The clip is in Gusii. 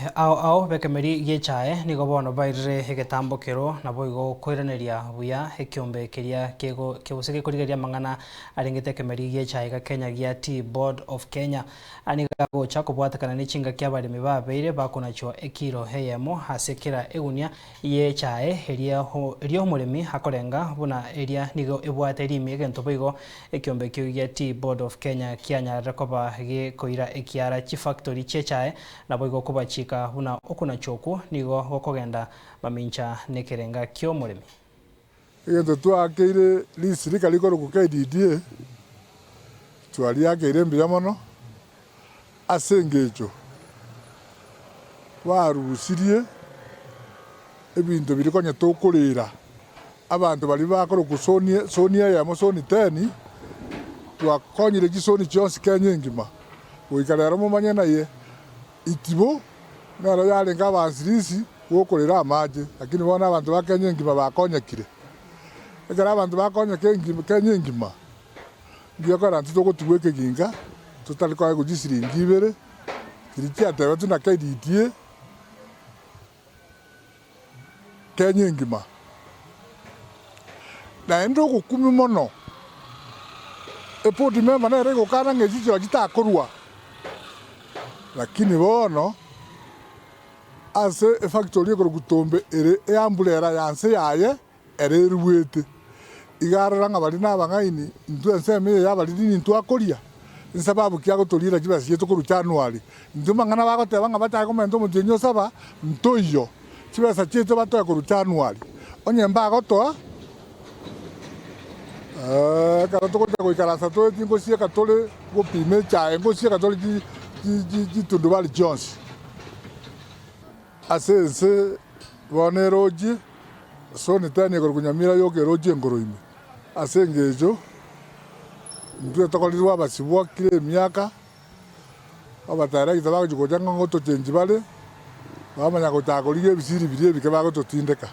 Abaremi ao ao b'ekemeri gi'echae nigo bono bairire egetambokero naboigo koiraneria buya ekiombe keria kego gose gekorigereria amang'ana arengete ekemeri gi'echae iga Kenya gia Tea Board of Kenya. Aya nigo agocha kobwatekana ne chingaki abaremi babeire bakonachwa ekilo eyemo ase kera egunia y'echae eria eria omoremi akorenga buna eria nigo ebwate rimi egento boigo ekiombe ekio gia Tea Board of Kenya kianyarire koba gekoira ekiara chifactory chi'echae naboigo kobachika buna okonachwa okwo nigo gokogenda mamincha nekerenga ki'omoremi. Egento twaakeire risirika rikorokwa KDDA, twariakeire mbuya mono ase engencho barusirie ebinto biria konya tokorera abanto baria bakorokwa zone zone eyemo zone ten, twakonyire chizone chionsi Kenya engima goika rero momanye naye Itibo nero yarenge abansirisi bw'okorera amache, lakini bono abanto ba Kenya engima bakonyekire. Ekero abanto bakonyeka engima Kenya engima, mbuya kore intwe togotigwa ekeginga, totari koegwa chisiringi ibere, chiria chiatebetwe na KDDA, Kenya engima. Naende ogokumia mono, eboard member nere egokana ng'a echi chirochio chitakorwa, lakini bono ase efactory ekorokwa Tombe ere eumbrella ya nse yaye ere eruete. Iga arora ng'a baria nabang'aini, intwe ensemo eye y'abariri nintwe akoria, nsababu ki agotoriera chibesa chiaito korwa January? Intwe mang'ana bagoteba ng'a bachake komenta omotienyi o saba, ntoiyo. Chibesa chiaito batoe korwa January. Onye mbagotoa, ekero togocha goikaransa tore tingosieka tore gopima echae, ngosieka tore chitundubari chionsi. Ase ense bono erochie, Soni teni ekorokwa Nyamira yoka erochie enkoro ime. Ase engencho intwe tokorirwe abasibwa kera emiaka, Abadirector bagochia gocha ng'a ngotochengi bare, bamanya gochaka korigia ebisiri biria ebike bagototindeka.